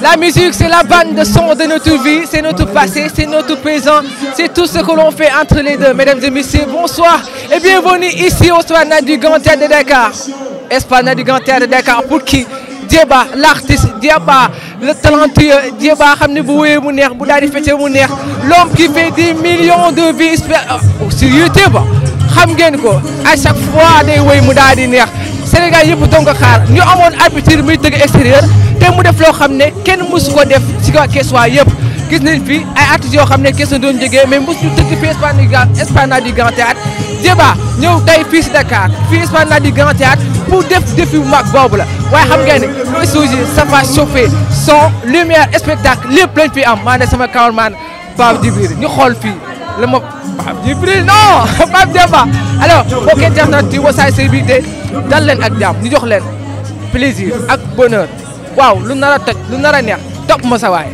La musique, c'est la bande de son de notre vie, c'est notre passé, c'est notre présent, c'est tout ce que l'on fait entre les deux. Mesdames et messieurs, bonsoir et bienvenue ici au Esplanade du Grand Théâtre de Dakar. Esplanade du Grand Théâtre de Dakar pour qui? Djeba, l'artiste, Djeba, le talentueux, Djeba, l'homme qui fait des millions de vues sur YouTube. À chaque fois, des woy mu daal di neex Sénégal yëpp doon ko xaar ñu amoon arbitre muy tëgg extérieur te mu def loo xam ne kenn mësu ko def ci Kees-waa yëpp gis nañ fi ay artistes yoo xam ne Kees doon jógee mais mësu tëgg fi Esplanade du Grand Théâtre Djeba ñëw tey fii ci Dakar fii Esplanade du Grand Théâtre pour def défi bu mag boobu la waaye xam ngeen ne le sujet ça va chauffer son lumière spectacle lépp lañ fi am maa ne sama cameraman Pape Djibril ñu xool fii le mot Pape Djibril non Pape Djeba alors mbokk internet yi Wassare Célébrité dal leen ak jàmm ñu jox leen plaisir ak bonheur waaw lu nar a toj lu nar a neex topp ma sa waay.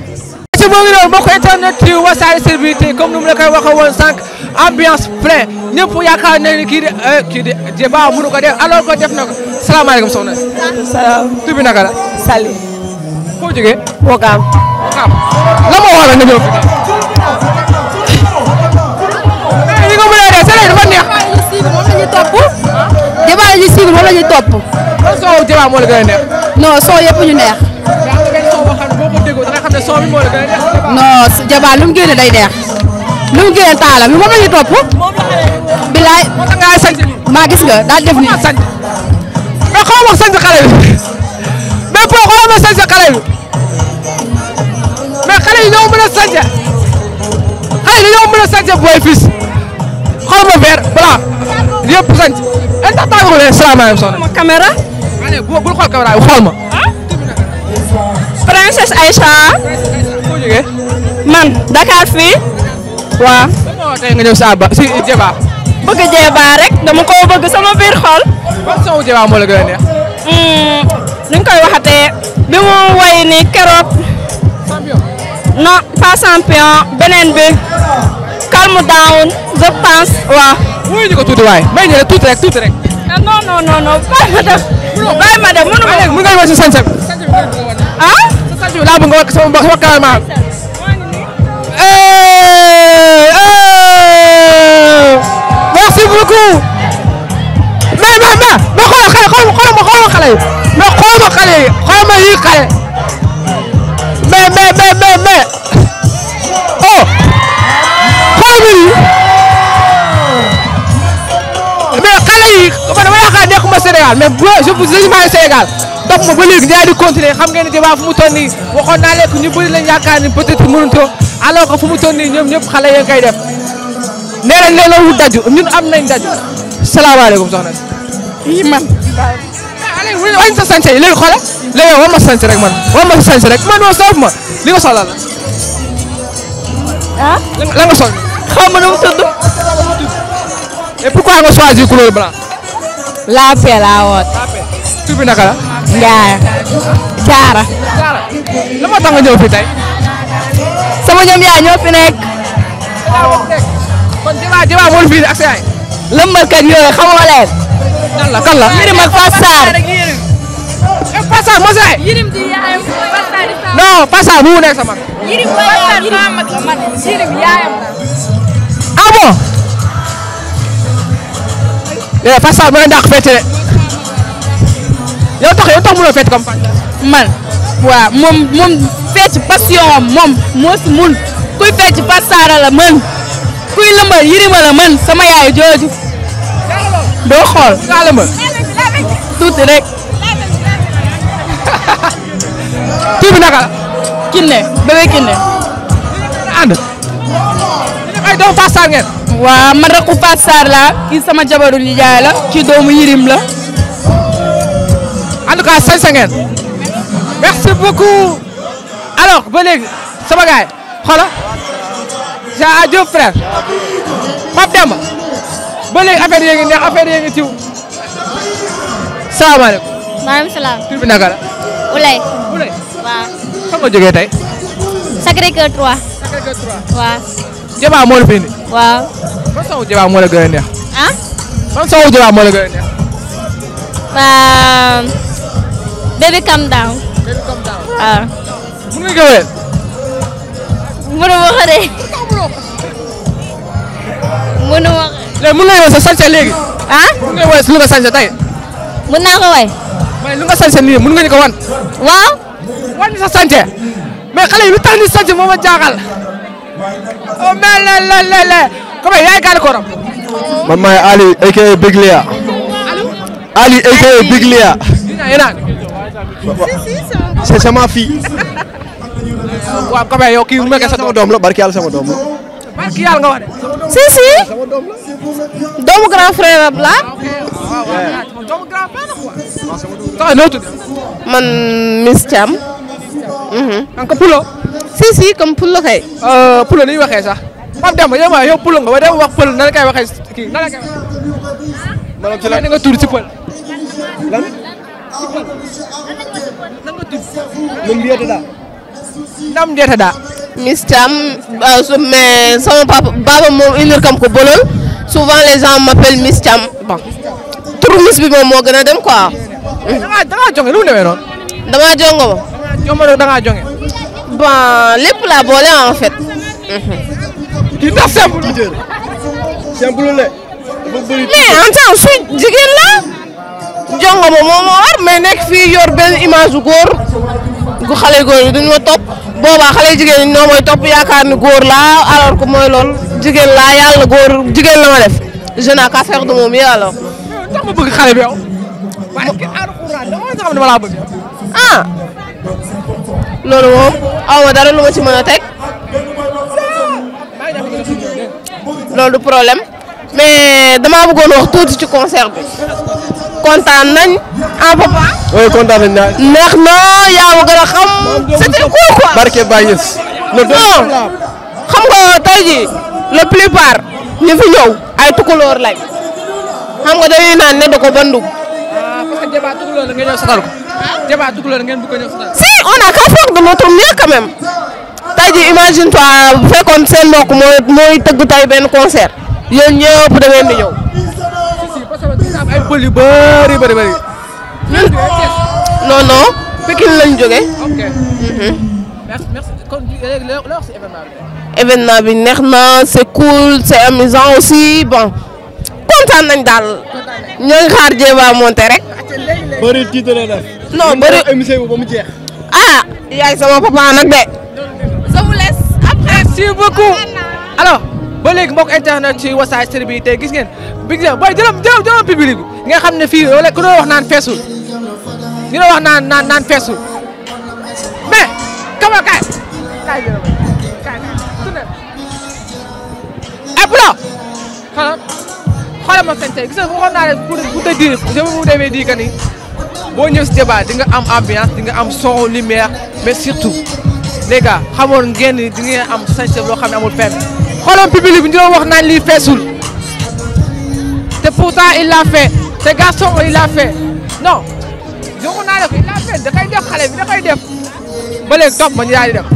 ci moo ngi noonu mbokk internet yi Wassare Célébrité comme ni mu la koy waxee woon sànq ambiance plein ñëpp yaakaar nañu ne kii di Djeba mënu ko def alors que def na ko salaamaaleykum soxna si. salaam. tur bi naka la. Sali. foo jógee. Wokam. Wokam la ma waral nga ñëw fi. li nga mën a def Sénégal dafa neex. moom la ñuy topp. Djeba la ñuy suivre moom la ñuy topp. ban soo Djeba moo la gën a neex. non soo yëpp ñu neex. yaa ngi benn soo boo xam ne boo ko déggoo da nga xam ne soo bi moo la gën a neex. non Djeba lu mu génne day neex. lu mu génne taala mi moom la ñuy topp. bilaay. moo tax nga sant lii. maa gis nga daal def nii. mais xaw ma sant xale bi mais boo xaw ma sant xale bi mais xale yi ñoo mën a sant xale yi ñoo mën a sant booy fils xaw ma vert blanc yëpp sant est-ce que tàggu leen salaamaaleykum soxna. ma caméra. allez bul xool caméra bi xool ma. princesse Aïcha. foo jógee. man Dakar fii. waaw. moo tey nga ñëw si Djeba. bëgg Djeba rek dama ko bëgg sama biir xol. ban son Djeba moo la gën a neex. ni ñu koy waxatee. bi mu woy ni keroog. champion. non pas champion beneen bi. calme down je pense waaw. wuyu ñu ko tuuti waay may ñu rek tuuti rek. non non non non bàyyi ma def. bàyyi ma def mënu ma. léegi mën nga wax si sañ-sañ bi. ah. sa sañ bi laa bëgg nga wax sama mbokk sama cameraman. merci beaucoup. mais xoolal xale yi mais xoolal ma xale yi xoolal ma yii xale mais oh xoolal ma yii mais xale yi man dama yaakaar nekkuma Sénégal mais je vous imagine Sénégal topp ma ba léegi daal di continuer xam ngeen ni Djeba fu mu toll nii waxoon naa leen ñu bëri lañ yaakaar ni peut-être mënuñu ko alors que fu mu toll nii ñoom ñëpp xale yi koy def nee nañ leen loolu daju ñun am nañ daju salaamaaleykum soxna si. fii man. léegi wàññi sa sañse yi léegi xoolal léegi war ma sañse rek man war ma sañse rek man ma soof ma li nga soxla la. ah. la nga soxla. xaw ma nu mu tudd. et pourquoi nga choisir couleur blanc. la paix laa woot. tur bi naka la. Ndiaye. Jaara. Jaara la moo tax nga ñëw fii tey. sama ñoom yaay ñoo fi nekk. kon Djeba moo la fi ak sa yaay. lëmbalkat yooyu xamoo leen. kan la. Yirim ak Fass Sarr. Fass Sarr moo sa yaay. Yirim di yaayam. non Fass Sarr bu mu nekk sa mag. Yirim maa mag la man Yirim yaayam la. ah bon. Fass Sarr mën na dàq fecc de. yow tax mënoo fecc comme Fass Sarr. man. waaw moom fecc passion moom moo si mun kuy fecc Fass Sarr la mën kuy lëmbal Yirima la mën sama yaay jooju. doo xool. kaa la mën. tuuti rek. tur bi naka la. Kiné bébé Kiné. ànd. ay doomu Fass Sarr ngeen. waaw man rakku Fass Sarr la kii sama jabaru nijaay la ci doomu Yirim la. en tout cas sañ-sañ ngeen. merci beaucoup. alors ba léegi sama gars yi xoolal. jaajëf frère. Pape Demba. ba léegi affaire yi ngi neex affaire yi ngi tiw. salaamaaleykum. maaleykum salaam. tur bi naka la. Oulay. Oulay. waaw. fan nga jógee tey. Sacré-Cœur 3. Sacré-Cœur 3. waaw. Djeba moo la fi indi. waaw. ban son Djeba moo la gën a neex. ah. ban son Djeba moo la gën a neex. Baby calm down. Baby calm down. waaw. mun nga ko wéyal. mënuma ko de. mënuma ko. léegi mun nga wéyal sa sañse léegi. ah. mun nga wéyal lu nga sañse tey. mën naa ko way. mais lu nga sañse nii mun nga ñu ko wan. waaw. wan sa sañse mais xale yi lu tax ni sañse moo ma jaaxal. oh mais le comme yaay gàllankoor koram. man maay Ali aka Big Lia. Ali aka Big Lia. c'est ma fille. waaw comme yow kii mu nekk sama doom la barki yàlla sama doom la. barki yàlla nga wax de. si doomu grand frère am la. doomu grand frère quoi. noo tudd. man Miss Thiam. donc Pulo. si comme Pulo kay. Pulo ni ñu waxee sax. Pape Demba yow Pulo nga ba dem wax Pël nan la koy waxee kii nan la koy waxee. maanaam ci la nga tudd ci Pël. lan. Ndam Ndiété daa. Miss Thiam mais sama baba moom ilir kam ko bolol souvent les gens m'appellent Miss Thiam bon turu Miss bi moom moo gën a dem quoi. da ngaa jonge lu mu demee noonu. damaa jongo ma. da ngaa jonge. bon lépp laa boole en fait. kii ndax simple. simple la. mais en temps su jigéen la jongo ma moom moo war mais nekk fii yor benn image gu góor gu xale góor yi duñu ma topp boobaa xale jigéen ñi ñoo mooy topp yaakaar ni góor laa alors que mooy lool jigéen laa yàlla góor jigéen la ma def je n'ai qu'à faire de mon mieux alors. tax ma bëgg xale bi yow. waaye kii alxuraan dama xam ne ma laa bëgg. ah loolu moom aw ma dara lu ma ci mën a teg loolu du problème mais damaa bëggoon wax tuuti ci concert bi kontaan nañ ah papa. oui kontaan nañ naa. neex na yaa ma gën a xam. c'était cool quoi. barke Baye Niass. non xam nga tey jii la plupart ñu fi ñëw ay tukulóor lañ xam nga dañuy naan ne da ko bandum. parce que débat tukulóor la ngeen ñëw satal ko. débat tukulóor ngeen bëgg a ñëw satal. si on a qu'à faire de notre mieux quand même tey jii imagine toi bu fekkoon seen mbokk mooy tëgg tey benn concert yéen ñëpp da ngeen di ñëw. si parce que dina am ay pël yu bëri. ñun non Pikine lañ jógee. ok. merci kon léegi loo wax si événement bi. événement bi neex na c'est cool c'est amusant aussi bon kontaan nañ daal ñoo ngi xaar Jeeba monté rek. bëri titre la def. non bëri émission bi ba mu jeex. ah yaay sama papa nag de. je vous laisse après. merci beaucoup. alors ba léegi mbokk internet ci Wassare Série bi tey gis ngeen Big Lia booy jëlam public bi nga xam ne fii wala ku doon wax naan feesul ñu doon wax naan feesul mais kama kaay jëlam kaay tourné Pulo xoolal ma sañ tey gis nga waxoon naa ne pour te dire je vous devais dire que ni boo ñëw si débat di nga am ambiance di nga am son lumière mais surtout les gars xamoon ngeen ni di ngeen am sañ loo xam ne amul fenn xoolal public bi ñu doon wax naan lii feesul te pourtant il l'a fait te garçon il l'a fait non joxoon naa ne ko il l'a fait da koy def xale bi da koy def ba léegi topp ma ñu daal di def.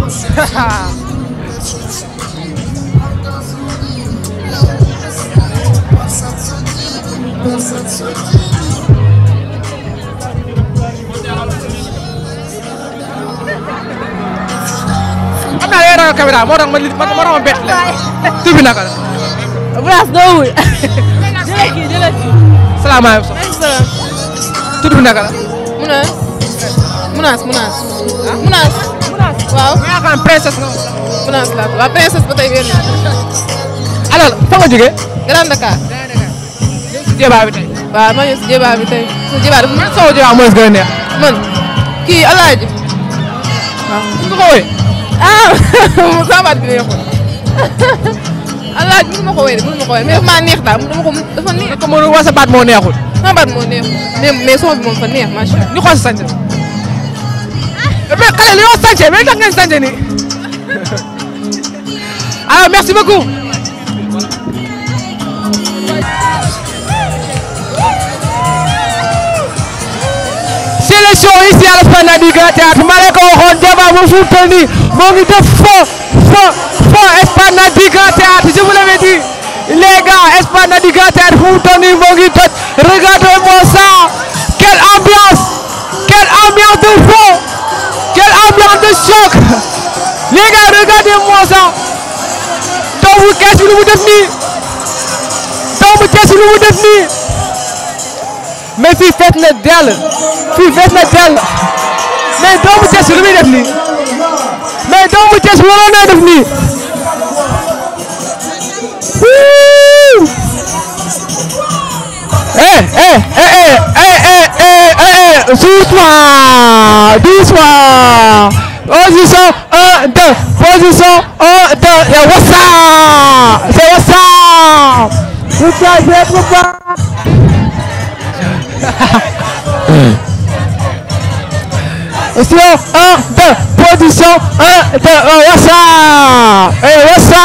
xam naa yéen a caméra moo tax ma bett leen tur bi naka la. Bras doo wul. salaamaaleykum. tur bi naka la. Munaas. waaw. nga xam princesse nga. Munaas laa waaw princesse ba tey wér na. alors fa nga jógee. Grand Dakar. Jéba bi tey. waaw maa ngi si Jéba bi tey. Jéba dafa man soo Jéba mooy gën a neex. man kii Alaaji. waaw bu nga ko wooyee. ah sama baat bi neexul. Alaaji mënu ma ko wéy mais dafa maa neex daal dafa neex. ko mënu wasa baat moo neexul. sama baat moo neexul mais son bi moom fa neex macha allah. ñu xool si sañse. mais xale li yoo sañse mais tax ngeen sañse nii. alors merci beaucoup. sélection ici à l'Esplanade du Grand Théâtre maa leen ko waxoon Jéba bu fu mu toll nii moo ngi def faux Esplanade du Grand Théâtre je vous l'avais dit les gars Esplanade du Grand Théâtre fu mu toll nii moo ngi toj regardez-moi ça quelle ambiance de fou quelle ambiance de choc. Les gars, regardez-moi ça. Doomu Thiès bi lu mu def nii. Doomu Thiès bi lu mu def nii. mais fii fees na dell. fii fees na dell. mais doomu Thiès bi lu muy def nii. mais doomu Thiès bi waroon na def nii. Doucement, doucement. Position 1, 2. Position 1, 2. Et Wassa. C'est Wassa. Position 1, 2. Position 1, 2. Wassa. Et Wassa.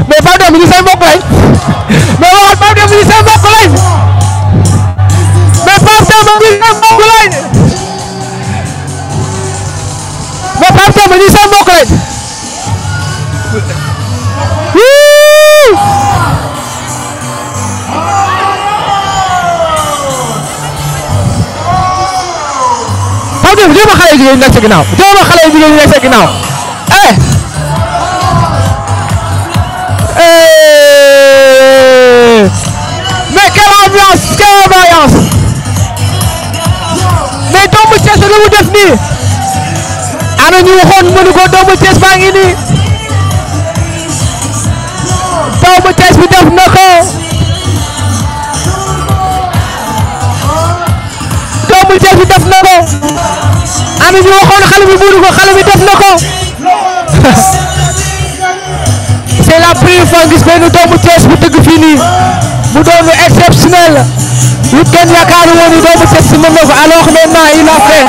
mais Pape Demba ñu say mbokk lañ mais waxal Pape Demba ñu say mbokk lañ mais Pape Demba ñu say mbokk lañ mais Pape Demba ñu say mbokk lañ Pape Demba jéem a xale yu jigéen ñi nekk sa ginnaaw jéem a xale yu jigéen ñi nekk sa ginnaaw mais quelle ambiance, quelle ambiance. Mais doomu Thiès lu mu def nii. ana ñu waxoon mënu ko doomu Thiès baa ngi nii. doomu Thiès bi def na ko. doomu Thiès bi def na ko. ana ñu waxoon xale bi mënu ko xale bi def na ko. c'est la première fois gis benn doomu Thiès bu dëgg fii nii mu doon lu exceptionnel lu kenn yaakaaru woon ni doomu Thiès si mën na ko alors maintenant il a fait